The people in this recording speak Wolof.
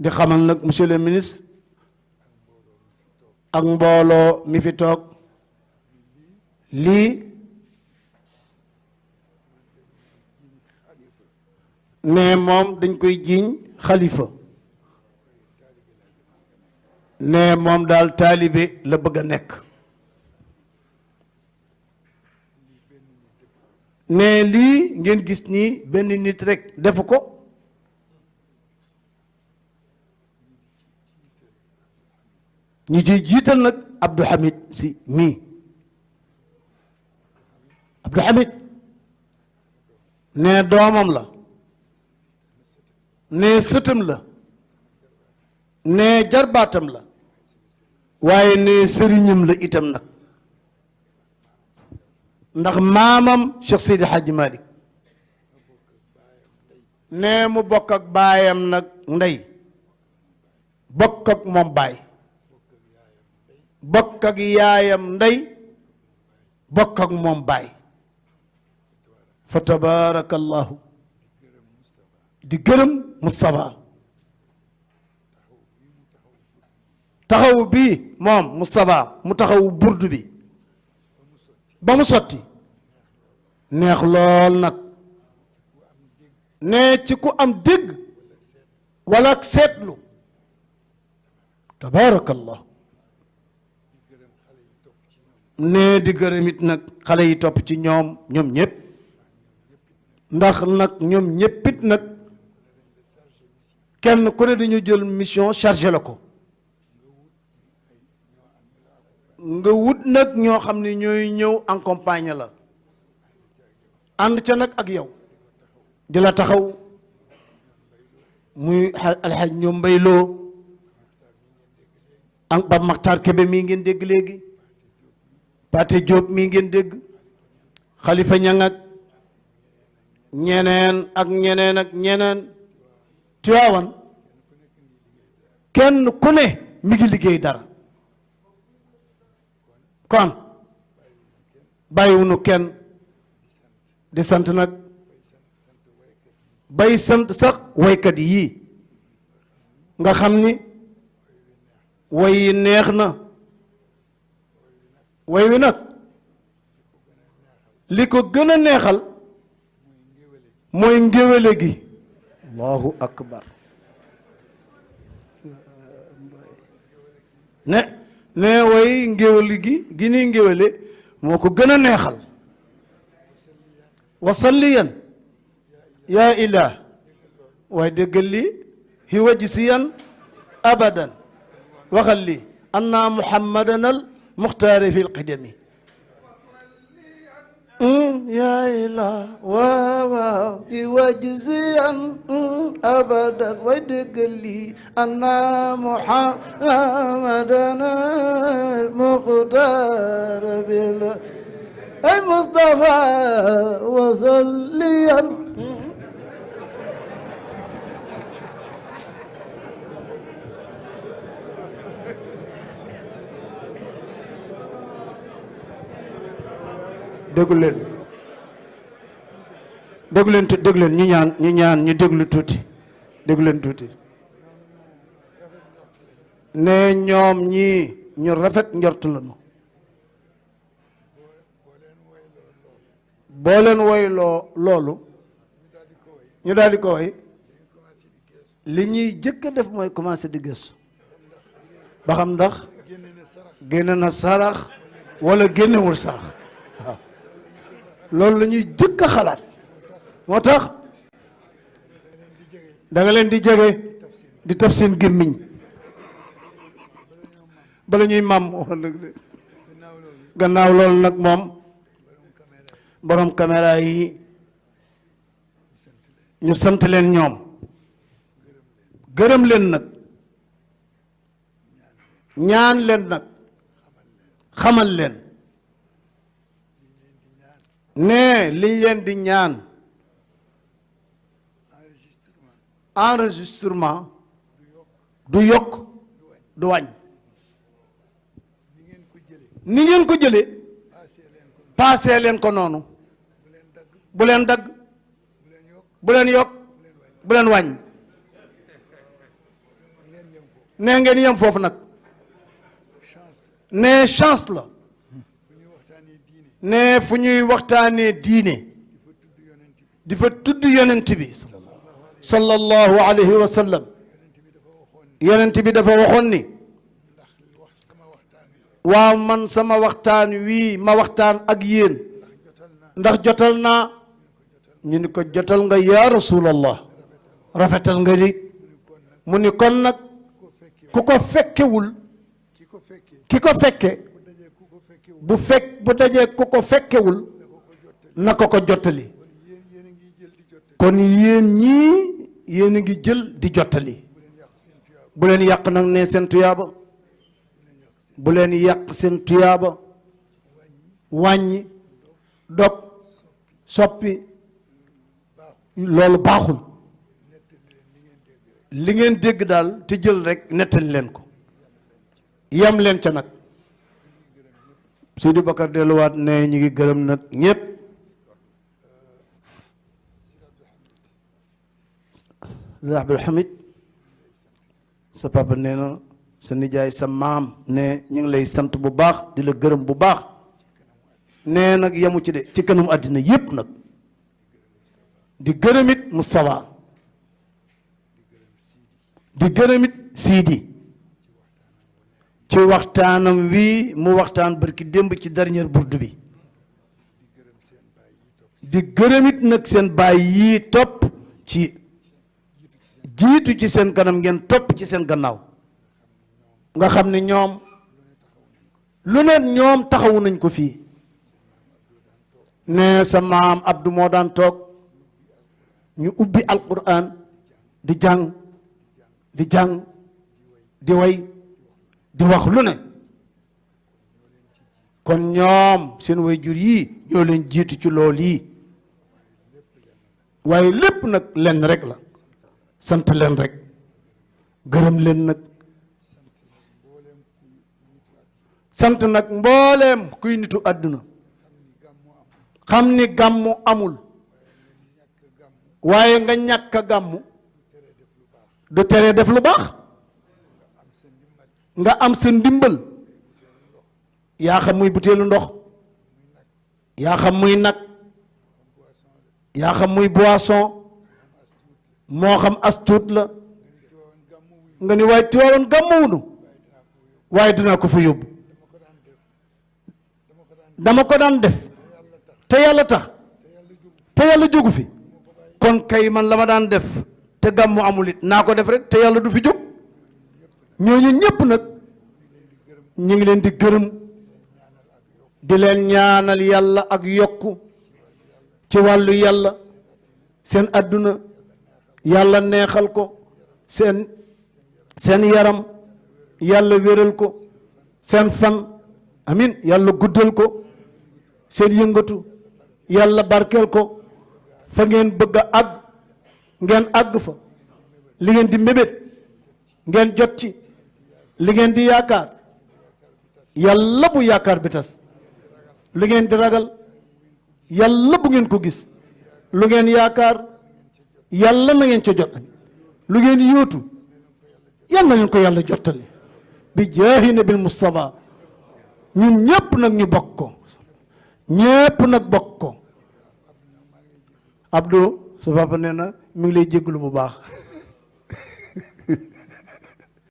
di xamal nag monsieur le ministre ak mbooloo mi fi toog lii ne moom dañ koy jiiñ xalifa ne moom daal taalibe la bëgg a nekk ne lii ngeen gis nii benn nit rek defu ko ñu ci jiital nag Abdou Hamid si mii Abdou Hamid ne doomam la ne sëtam la ne jarbaatam la waaye ne sëriñam la itam nag ndax maamam Cheikh Seydi Hadji Malick ne mu bokk ak baayam nag ndey bokk ak moom baay bokk ak yaayam ndey bokk ak moom baay fa tabarakallahu di gërëm Moustapha taxawu bii moom Moustapha mu taxawu burdu bi ba mu sotti neex lool nag ne ci ku am dégg wala ak seetlu tabarakallah ne di gërëm it nag xale yi topp ci ñoom ñoom ñëpp ndax nag ñoom ñëppit nag kenn ku ne dañu jël mission chargé la ko nga wut nag ñoo xam ne ñooy ñëw accompagner la ànd ca nag ak yow di la taxaw muy alxaj ñoom mbayloo ak ba Maxtaar Kebe mii ngeen dégg léegi Pate Diop mii ngeen dégg Xalifa Ñang ak ñeneen ak ñeneen ak ñeneen Tiwaawan kenn ku ne mi ngi liggéey dara kon bàyyiwunu kenn di sant nag bay sant sax waykat yii nga xam ni way yi neex na way wi nag li ko gën a neexal mooy ngéwéle gi allahu akbar ne way ngéwéle gi ni ngéwéle moo ko gën a neexal wasalliyan yaa ilah waaye déggal lii hi wajsiyan abadan waxal lii anna muhammadan al muxtaari fi lqidami yaa ilah waaw waaw hi wajsiyan abadan waaye déggal lii anna muhammadan al muxtaari fi ay Mustafa wasalliyan déglu leen ñu ñaan ñu déglu tuuti déglu leen tuuti ne ñoom ñii ñu rafet njort lañu boo leen woyloo loolu ñu daal di ko woy li ñuy jëkk a def mooy commencé di gëstu ba xam ndax génne na sarax wala génnewul sarax waaw loolu la ñuy jëkk a xalaat moo tax da nga leen di jege di taf seen gémmiñ bala ñuy màmm gannaaw loolu nag moom borom caméra yi ñu sant leen ñoom gërëm leen nag ñaan leen nag xamal leen ne liñ leen di ñaan enregistrement du yokk du wàññ ni ngeen ko jëlee paasee leen ko noonu bu leen dagg bu leen yokk bu leen wàññ nee ngeen yem foofu nag nee chance la nee fu ñuy waxtaanee diine di fa tudd yonent bi sallallahu alayhi wa sallam yonent bi dafa waxoon ni waaw man sama waxtaan wii ma waxtaan ak yéen ndax jotal naa ñu ni ko jotal nga yaa rasulallah rafetal nga li mu ni kon nag ku ko fekkewul ki ko fekke bu dajee ku ko fekkewul na ko jottali kon yéen ñii yéen a ngi jël di jottali bu leen yàq nag ne seen tuyaaba bu leen yàq seen tuyaaba wàññi dog soppi loolu baaxul li ngeen dégg daal te jël rek nettali leen ko yam leen ca nag Sidi Bakar delluwaat ne ñu ngi gërëm nag ñépp Abdul Hamid sa papa nee na sa nijaay sa maam ne ñu ngi lay sant bu baax di la gërëm bu baax nee nag yamu ci de ci kanam àddina yépp nag di gërëmit Moustapha di gërëmit Sidi ci waxtaanam wii mu waxtaan barki démb ci dernière burdu bi di gërëmit nag seen baay yii topp ci jiitu ci seen kanam ngeen topp ci seen gannaaw nga xam ne ñoom lu ne ñoom taxawu nañ ko fii ne sa maam Abdou moo daan toog ñu ubbi alquran di jàng di jàng di way di wax lu ne kon ñoom seen way jur yii ñoo leen jiitu ci lool yi waaye lépp nag lenn rek la sant leen rek gërëm leen nag sant nag mbooleem kuy nitu àdduna xam ni gàmmu amul waaye nga ñàkk a gàmmu du tere def lu baax nga am sa ndimbal yaa xam muy butéelu ndox yaa xam muy nag yaa xam muy boisson moo xam astuut la nga ni waaye Tiwaawan gàmmuwunu waaye dinaa ko fa yóbbu dama ko daan def te yàlla tax te yàlla jógu fi kon kay man la ma daan def te gàmmu amul it naa ko def rek te yàlla du fi jóg ñooñu ñépp nag ñu ngi leen di gërëm di leen ñaanal yàlla ak yokku ci wàllu yàlla seen àdduna yàlla neexal ko seen yaram yàlla wéral ko seen fan amin yàlla guddal ko seen yëngatu yàlla barkeel ko fa ngeen bëgg a àgg ngeen àgg fa li ngeen di mébét ngeen jot ci li ngeen di yaakaar yàlla bu yaakaar bi tas lu ngeen di ragal yàlla bu ngeen ko gis lu ngeen yaakaar yàlla na ngeen ca jot lu ngeen yóotu yàlla na leen ko yàlla jottali bi jaahi nabil Mustafa ñun ñépp nag ñu bokk ko ñépp nag bokk ko Abdou su papa nee na mi ngi lay jégalu bu baax